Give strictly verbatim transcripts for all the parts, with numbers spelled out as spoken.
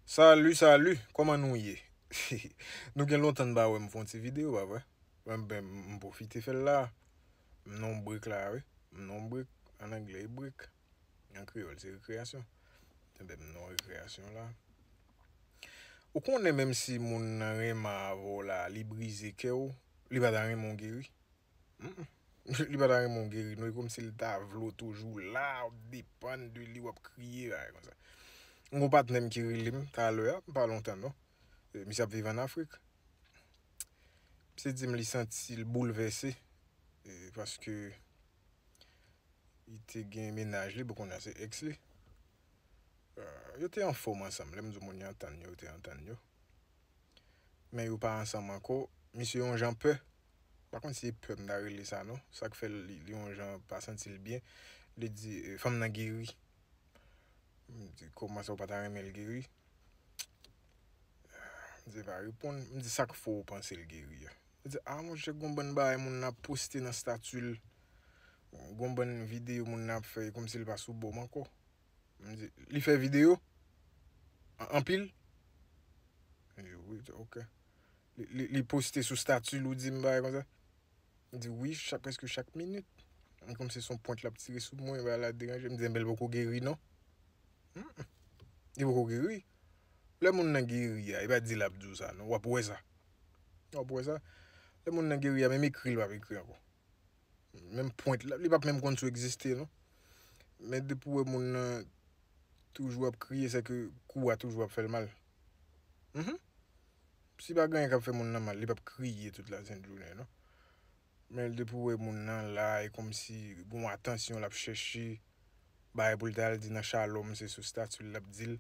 Salut, salut, kòman nou ye? Nou gen lontan n pa wè m fè yon ti videyo, pa vre? Mwen, ben, m pwofite fè l la. M nan yon break la, wi. M nan yon break, an anglè, e break. An kreyòl, se rekreyasyon. Enben, m nan yon rekreyasyon la. Ou konnen, menm si moun nan renmen avè w la, li brize kè w, li pa ta renmen w geri. Mm-mm. Li pa ta renmen w geri, non, e kòmsi l ta vle w toujou la, w ap depann de li, w ap kriye, bagay konsa. M gon patnè m ki rele m talè a, pa lontan non. E, misye ap viv ann Afrik. Misye di m li santi l boulvèse, e, paske li te gen mennaj li, bon, kounye a se ex li. E, yo te anfòm ansanm, lè m di w moun yo antann yo, yo te antann yo. Men yo pa ansanm ankò. Misye yon jan pè. M pa konn si se pè m ta rele sa non. Sa k fè li, li yon jan pa santi l byen. Li di, e, fanm nan geri. M di, kòman sa w pa ta renmen l geri? M di, pa reponn. M di, sa k fè w panse l geri a? Li di, a monchè, gon bann bagay moun nan ap poste nan stati l. Gon bann videyo moun nan ap fè, e kòmsi l pa sou bò m ankò. M di, li fè videyo? An-, anpil? Li di, wi, ok. Li, li, li poste sou stati l, ou di m bagay konsa? M di, wi, chak, prèske chak minit. E kòmsi se yon pwent l ap tire sou mwen, bagay la deranje. M di, enben, l poko geri, non? Mm-mm. Li poko geri. Lè moun nan geri a, e pa di l ap di w sa, non. W ap wè sa. W ap wè sa. Lè moun nan geri a, menm ekri, l p ap ekri ankò. Menm pwent la, li p ap menm konn si w egziste, non. Men depi w wè moun nan toujou ap kriye, se ke kou a toujou ap fè l mal. Mhm. Si pa gen anyen k ap fè moun nan mal, li p ap kriye tout lasent jounen, non. Men depi w wè moun nan la, e kòmsi gon atansyon l ap chèche, bagay pou l ta al di nan Shalom, se sou stati l l ap di l.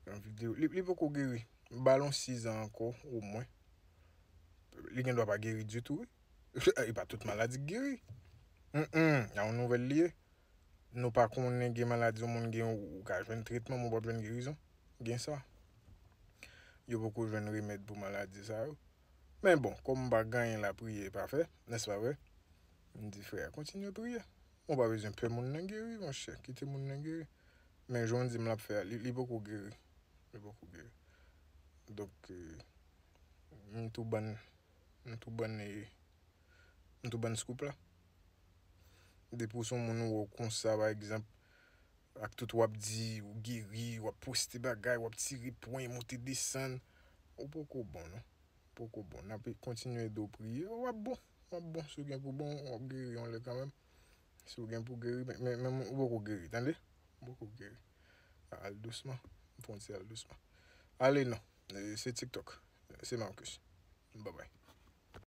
Yon videyo, li, li poko geri. Ba l yon sizan ankò, omwen. Li gen dwa pa geri ditou, wi. E pa tout maladi k geri. Mm, mm, a yon nouvèl li ye. Nou pa konnen gen maladi yon moun gen, ou ka jwenn tretman, men w p ap jwenn gerizon. Gen sa. Yo poko jwenn remèd pou maladi sa yo. Men bon, kòm m pa gen anyen lapriyè pa fè, nèspa vre? M di, frè, kontinye priye. Ou pa bezwen pè moun nan geri, monchè. Kite moun nan geri. Men jan w di m l ap fè a, li, li poko geri. Li poko geri. Donk, e, m tou bann, m tou bann, e, m tou bann scoop la. Depi w se yon moun ou wè w konsa, pa egzanp, ak tout w ap di, ou geri, w ap poste bagay, w ap tire pwen, monte desann, ou poko bon, non. Poko bon. N ap kontinye ede w priye, w ap bon. W ap bon. Si w gen pou bon, w ap geri yon lè kanmenm. Si w gen pou geri, men, men, men ou poko geri, tande? Ou poko geri. Al dousman. M fè yon ti al dousman. Ale non. E, se TikTok. Se Marcus. Bye bye.